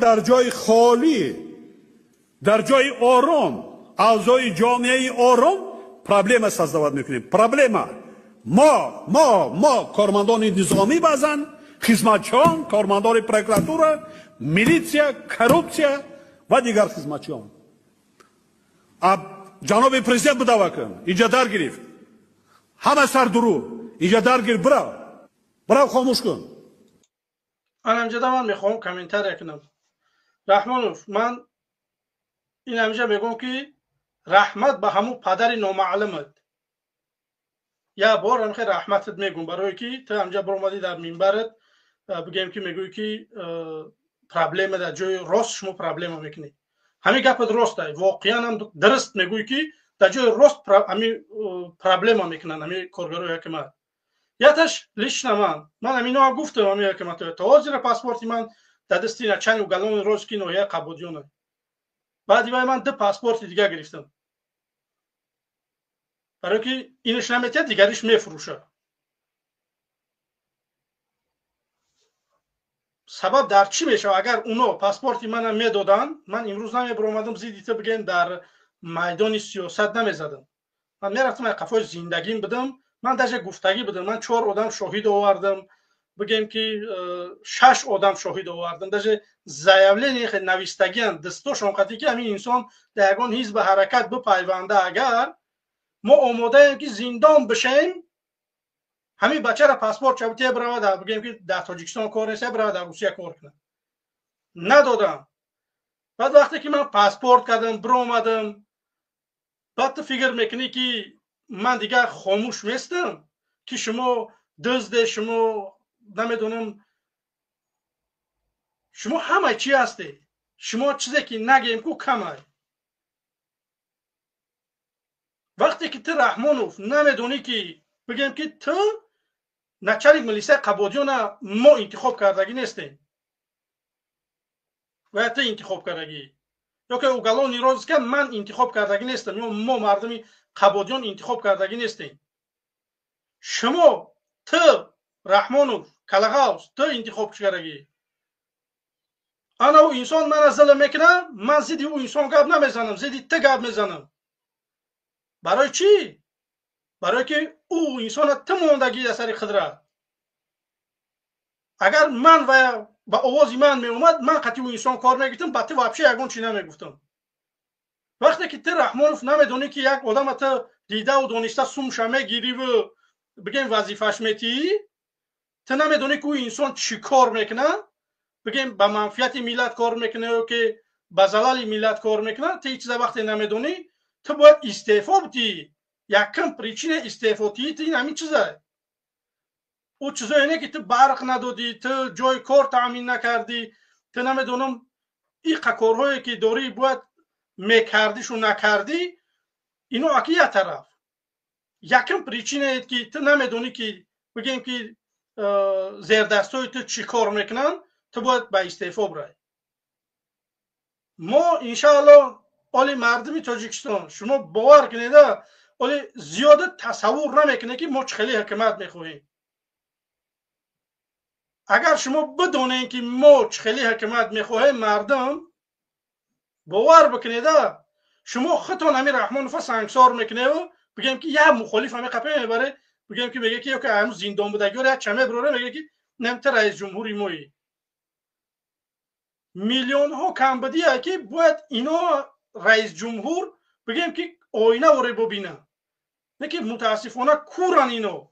Дар ҷои холӣ, дар ҷои ором, аъзои ҷомеаи ором проблема создавать мекунем. Проблема. Мо кормандони низомӣ баъзан, хизматчиён, кормандони прокуратура, милитсия, коррупсия ва дигар хизматчиён. Ҷаноби президент будава кун, инҷа дар гирифт. Ҳама сар дуру, инҷа дар гирифт, бирав. Бирав хомӯш кун. Анамҷада ман мехоҳам комментария кунам. Раҳмонов, ман ин ҳамиша мегӯям ки раҳмат ба ҳамун падари номаълумат. Як бор ҳамихе раҳматат мегӯм, барое ки ту ҳамҷа биромадӣ дар минбарат, бигӯем ки мегӯӣ ки проблема дар ҷои рост шумо проблема мекунӣ. Ҳамин гапат рост ай, воқеан ҳам дуруст мегӯӣ ки дар ҷои рост ҳамин проблема мекунанд ҳамин коргарои ҳакимат. Яташ лично ман ҳаминоа гуфтам ҳамин ҳакиматҳо. То ҳозира паспорти ман дар дасти начальник уголовный розыски ноҳияи Қабодиёна. Баъди вай ман 2 паспорти дига гирифтам. Барое ки инаш наметиҳад, дигариш мефурӯшад. Сабаб дар чӣ мешавад? Агар уно паспорти мана медоданд, ман имрӯз намебиромадам зидди ту бигем дар майдони сиёсат намезадам. Ман мерафтам ай қафои зиндагим будам, ман даже гуфтагӣ будам, ман 4 одам шоҳид овардам, бигем ки 6 одам шоҳид овардам, даже заявление хе навистагиан дастошон қатӣ ки ҳамин инсон дар ягон ҳизби ҳаракат бипайванда, агар мо омодаем ки зиндон бишем, ҳамин бачара паспорт чабтия биравад, бигем ки дар Тоҷикистон кор нест, биравад дар Русия кор кунад. Надодам. Баъд вақте ки ман паспорт кардам, биромадам, баъд ту фикр мекунӣ ки ман дигар хомӯш местам, ки шумо дузде, шумо намедонам, шумо ҳамаи чӣ ҳастед? Шумо чизе ки нагем ку камай. Вақте ки ту Раҳмонов намедонӣ ки бигем ки ту начальник милисияи Қабодиёна мо интихоб кардагӣ нестем, ва ту интихоб кардагӣ, ё ки уголовный розыска ман интихоб кардагӣ нестам, ё мо мардуми Қабодиён интихоб кардагӣ нестем. Шумо ту Раҳмонов Калағавс ту интихоб кардагӣ. Ана ӯ инсон мана зулм мекунад, ман зидди ӯ инсон гап намезанам, зидди ту гап мезанам. Барои чӣ? Барои ки ӯ инсона ту мондагӣ дар сари қудрат. Агар ман ва ба овози ман меомад, ман қатъи ӯ инсон кор мегирифтам, ба ту вообще ягон чӣ намегуфтам. Вақте ки ту Раҳмонов намедонӣ ки як одама ту дидаву дониста сумша мегириву бигем вазифаш метиҳӣ, ту намедонӣ ки ӯ инсон чӣ кор мекунад, бигем ба манфиати миллат кор мекунад ё ки ба залали миллат кор мекунад, ту ҳеҷ чиза вақте намедонӣ, ту бояд истеъфо бидиҳӣ. Якум причина истеъфотии ту ин ҳамин чиза. Ӯ чизое не ки ту барқ надодӣ, ту ҷои кор таъмин накардӣ, ту намедонам иқа корҳое ки дорӣ бояд мекардишу накардӣ, ино аки як тараф. Якум причинае ки ту намедонӣ ки бигем ки зердастҳои ту чӣ кор мекунанд, ту бояд ба истеъфо бирай. Мо иншааллоҳ оли мардуми Тоҷикистон, шумо бовар кунед, оли зиёда тасаввур намекунед ки мо чӣ хеле ҳукумат мехоҳем. Агар шумо бидонед ки мо чӣ хеле ҳукумат мехоҳем, мардум бовар бикунед, шумо худтон ҳамин Раҳмонова сангсор мекунед, бигем ки як мухолиф ҳамин қапе мебаре, бигем ки меге ки ё ки ҳамун зиндон будагиёр як чаме бироре, меге ки нем ту раис ҷумҳури моӣ. Миллионҳо камбудие ки бояд ино раис ҷумҳур бигем ки оина воре бубина, не ки мутаассифона куран ино.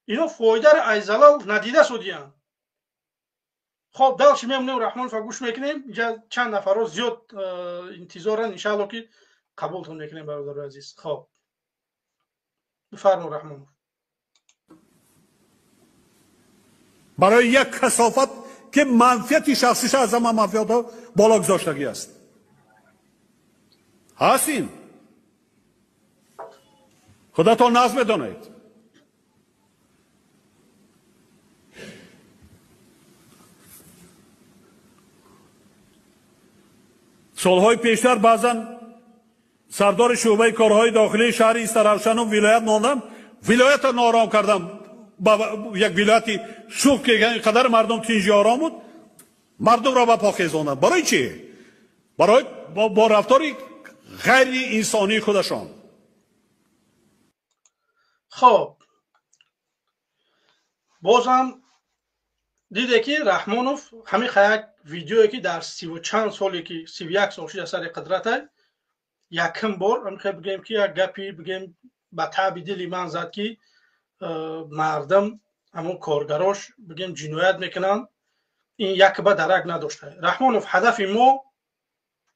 Ино фоидаро аз залал надида шудиянд. Хоб, дальше мемонем, Раҳмонова гӯш мекунем. Инҷа чанд нафарро зиёд интизоранд, иншаалло ки қабултон мекунем, бародари азиз. Хоб, бифармо Раҳмонов. Барои як касофат ки манфиати шахсиша аз ҳама манфиатҳо боло гузоштагӣ аст. Ҳаст ин? Худатон нағз медонед. Солҳои пештар баъзан сардори шӯъбаи корҳои дохилии шаҳри Истаравшану вилоят мондам, вилоятро ноором кардам. Ба як вилояти шӯх ки ин қадар мардум тинҷи ором буд, Мардумро ба по хезонанд. Барои чӣ? Барои бо рафтори ғайриинсонии худашон. Хоб, бозам диде, ки Раҳмонов ҳамин як видеое, ки дар сиву чанд соле, ки 31 сол шуда сари қудрата, якум бор ҳамихе бигем, ки як гапи бигем ба таъби дили ман зад, ки мардум, ҳамон коргарош, бигем, ҷиноят мекунанд. Ин якба дарак надошта Раҳмонов. Ҳадафи мо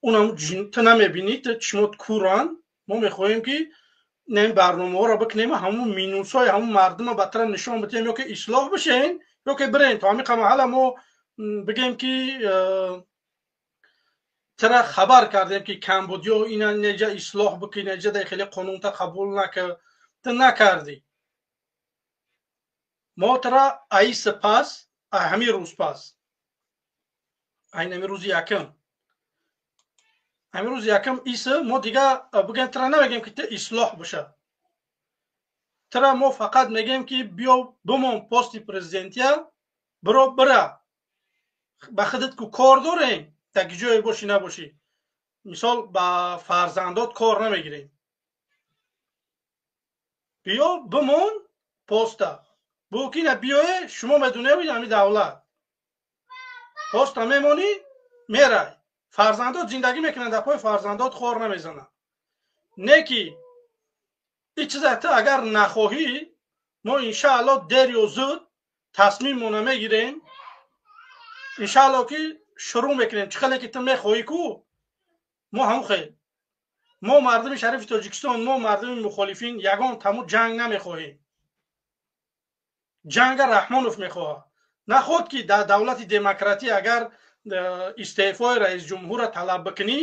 унам ту намебинӣ, ту чишмот кӯранд. Мо мехоҳем, ки ин барномаҳоро бикунем, ҳамун минусҳои ҳамун мардума ба тара нишон бидиҳем, ё ки ислоҳ бишен, ё ки бирен. То ҳамин маҳала мо, бигем, ки тара хабар кардем, ки камбудиё ина неҷа ислоҳ бикун, неҷа дар хеле қонунта қабул нака, ту накардӣ. Мо тара аиси пас, ҳамин рӯз пас, айн ҳамин рӯзи якум, ҳамин рӯзи якум иса мо дига, бигем, тара намегем, ки ту ислоҳ боша. Тара мо фақат мегем, ки биё, бимон пости президентия, биро, бира ба худат ку кор дорем, таки ҷое бошӣ набошӣ, мисол, ба фарзандот кор намегирем. Биё, бимон поста букина, биёе, шумо медунед, ҳами давлат поста мемонӣ, мерай, фарзандот зиндагӣ мекунанд, дар пои фарзандот хор намезананд. Не ки ин чиза ту агар нахоҳӣ, мо иншаалло дер ё зуд тасмиммона мегирем, иншаалло, ки шурӯъ мекунем. Чӣ хеле ки ту мехоҳӣ ку, мо ҳамон хел. Мо мардуми шарифи Тоҷикистон, мо мардуми мухолифин ягон таму ҷанг намехоҳем. Ҷанга Раҳмонов мехоҳад. Наход ки дар давлати демократӣ агар истеъфои раисҷумҳурро талаб бикунӣ,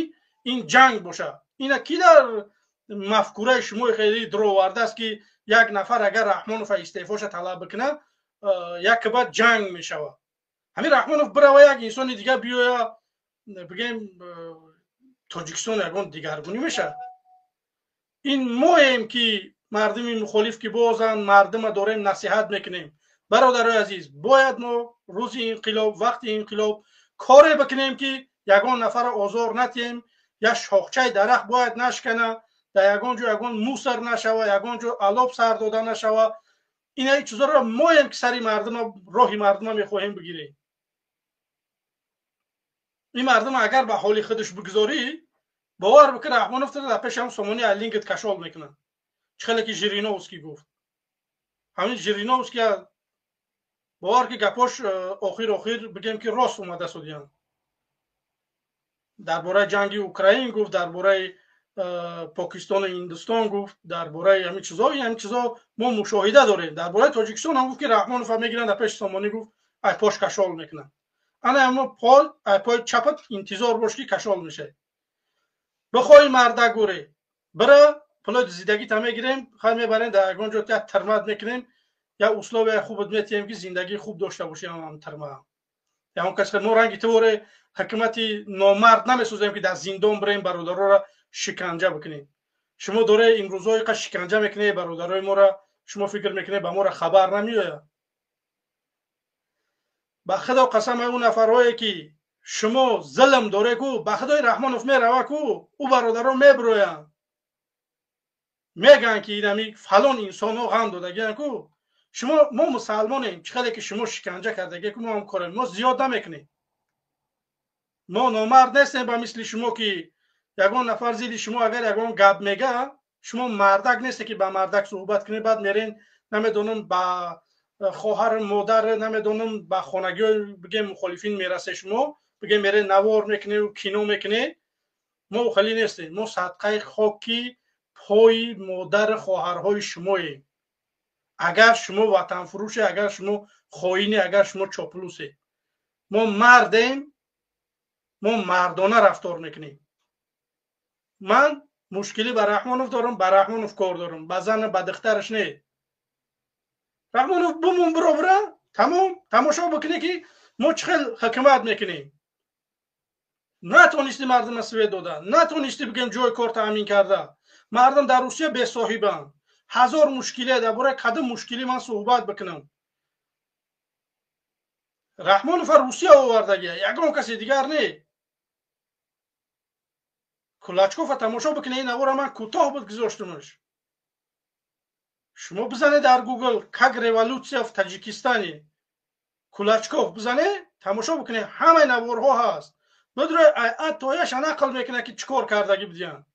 ин ҷанг бошад. Ина ки дар мафкураи шумои хеле дуровардааст, ки як нафар агар Раҳмонов истеъфоша талаб бикунад, якба ҷанг мешавад? Ҳамин Раҳмонов бирава, як инсони дигар биёя, бигем, Тоҷикистон ягон дигаргунӣ мешавад? Ин моем, ки мардуми мухолиф, ки бозан мардума дорем насиҳат мекунем. Бародарои азиз, бояд мо рӯзи инқилоб, вақти инқилоб коре бикунем, ки ягон нафарро озор натиҳем, як шохчаи дарахт бояд нашкана, дар ягон ҷо ягон мусор нашава, ягон ҷо алоб сар дода нашава. Ина чизоро моем, ки сари мардума, роҳи мардума мехоҳем бигирем. Ин мардума агар ба ҳоли худаш бигзорӣ, бовар бикун, Раҳмонов дар пеши ҳам сомони алингит кашол мекунад. Чӣ хеле ки Жириновский гуфт, ҳамин Жириновский, бовар ки гапош охир охир, бигем, ки рост омада судиян. Дар бораи ҷанги Украин гуфт, дар бораи Покистону Ҳиндустон гуфт, дар бораи ҳамин чизо. Ҳамин чизо мо мушоҳида дорем. Дар бораи Тоҷикистон ҳам гуфт, ки Раҳмонова мегиранд, дар пеши Сомонӣ, гуфт, ай пош кашол мекунанд. Ана ҳамо пой, ай пои чапат интизор бош, ки кашол мешавад. Бихоҳӣ, мардак гӯре, бира, пулои зиндагита мегирем, хай, мебарем дар ягон ҷо, як тирмат мекунем, як условияи хубат метиҳем, ки зиндагии хуб дошта бошӣ. Ҳам тирма ягон кас мо ранги туворе ҳукумати номард намесозем, ки дар зиндон бирем, бародароро шиканҷа бикунем. Шумо доре имрӯзҳо иқа шиканҷа мекунед бародарои моро, шумо фикр мекунед, ба моро хабар намеояд? Ба Худо қасам, он нафарҳое ки шумо зулм доре ку, ба Худои Раҳмонов мерава ку, ӯ бародаро мебироянд, мегӯянд, ки инами фалон инсонҳо ғам додагиянд ку шумо. Мо мусалмонем. Чӣ хеле ки шумо шиканҷа кардагие ку, мо ҳам корем. Мо зиёд намекунем, мо номард нестем ба мисли шумо, ки ягон нафар зидди шумо агар ягон гап мега, шумо мардак несте, ки ба мардак суҳбат кунед. Баъд мерен, намедонам, ба хоҳар, модар, намедонам, ба хонагиҳои, бигем, мухолифин мерасе. Шумо, бигем, мере навор мекунед, кино мекунед. Мо хеле нестем. Мо садқаи хоки пои модари хоҳарҳои шумоем. Агар шумо ватанфурӯше, агар шумо хоине, агар шумо чоплусе, мо мардем, мо мардона рафтор мекунем. Ман мушкилӣ ба Раҳмонов дорам, ба Раҳмонов кор дорам, ба зана, ба духтараш не. Раҳмонов, бумон, биробира, тамом, тамошо бикунӣ, ки мо чӣ хел ҳукумат мекунем. Натонисти мардума свет дода, натонисти, бигем, ҷои кор таъмин карда. Мардум дар Русия бесоҳибанд, ҳазор мушкиле. Дар бораи кадом мушкилӣ ман суҳбат бикунам? Раҳмонова Русия овардагия, ягон каси дигар не. Кулачкова тамошо бикунед, ин навора ман кӯтоҳ буд гузоштумаш. Шумо бизанед дар Гугл «Как революция в Таджикистане», Кулачков бизанед, тамошо бикунед, ҳамаи наворҳо ҳаст. Бидрои ай то яша нақл мекунад, ки чӣ кор кардагӣ будиянд.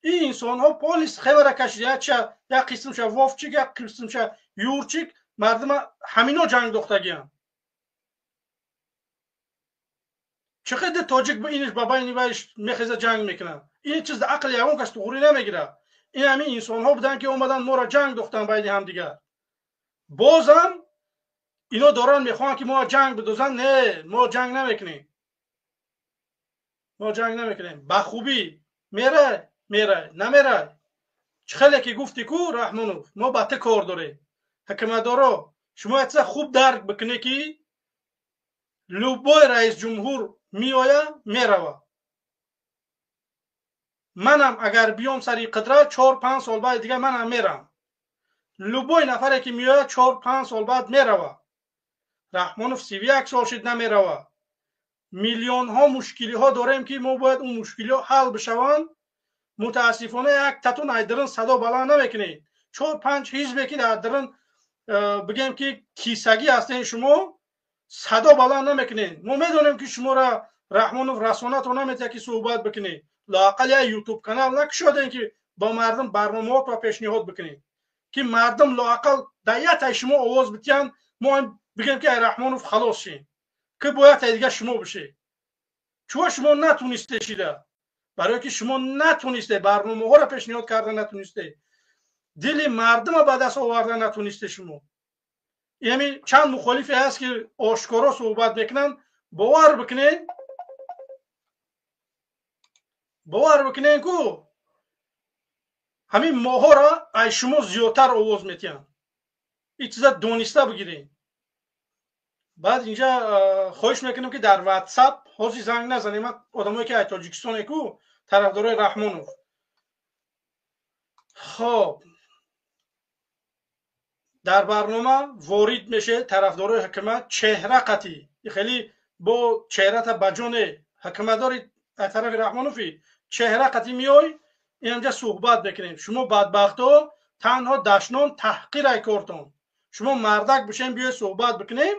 Ин инсонҳо полис хевара кашида, як қисмша Вовчик, як қисмша Юрчик, мардума ҳамино ҷанг дохтагиянд. Чӣ қадар тоҷик ба иниш ба байни вайш мехеза ҷанг мекунад? Ин чиз дар ақли ягон кас туғрӣ намегирад. Ин ҳамин инсонҳо буданд, ки омаданд моро ҷанг дохтанд байни ҳамдигар. Бозам ино доранд мехоҳанд, ки мо ҷанг бидозанд. Не, мо ҷанг намекунем, мо ҷанг намекунем. Ба хубӣ мерай, мерай, намерай. Чӣ хеле ки гуфтӣ ку Раҳмонов, мо ба ту кор дорем. Ҳукуматдоро, шумо як чиза хуб дарк бикунед, ки любой раисҷумҳур меояд, меравад. Манам агар биём сари қудрат, 4-5 сол баъд дигар манам мерам. Любой нафаре ки меояд, 4-5 сол баъд меравад. Раҳмонов 31 сол шид, намеравад. Миллионҳо мушкилиҳо дорем, ки мо бояд он мушкилиҳо ҳал бишаванд. Мутаассифона як татун ай дирин садо баланд намекунед. 4-5 ҳизбе ки дар дирин бигем ки кисагӣ ҳастен, шумо садо баланд намекунед. Мо медонем, ки шуморо Раҳмонов расонато наметиҳад, ки суҳбат бикунед. Лоақал як ютуб канал накушодем, ки бо мардум барномаҳотро пешниҳод бикунед, ки мардум лоақал дар ятай шумо овоз битиҳанд, мо бигем, ки ай Раҳмонов халос шем, ки бояд тай дигар шумо бишед. Чуво шумо натунисте шида? Барое ки шумо натунисте барномаҳоро пешниҳод карда натунисте, дили мардума ба даст оварда натунисте шумо. Ҳамин чанд мухолифе ҳаст, ки ошкоро суҳбат мекунанд, бовар бикунед, бовар бикунед, ку ҳамин моҳоро ай шумо зиёдтар овоз метиҳанд. Ин чиза дониста бигиред. Баъд инҷа хоҳиш мекунем, ки дар Ватсап ҳозир занг назанем. Одамое ки ай Тоҷикистоне ку тарафдорои Раҳмонов. Хоб, дар барнома ворид мешед тарафдорои ҳукумат чеҳра қатӣ, хеле бо чеҳрата ба ҷоне ҳукуматдори аз тарафи Раҳмонофи чеҳра қатӣ меой, инҷа суҳбат мекунем. Шумо бадбахтҳо танҳо дашнон таҳқир ай кортон. Шумо мардак бишем, биёед суҳбат бикунем.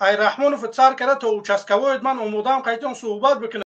Ай Раҳмонов сар карда то участковоед ман омодаам қайтон суҳбат бикунам.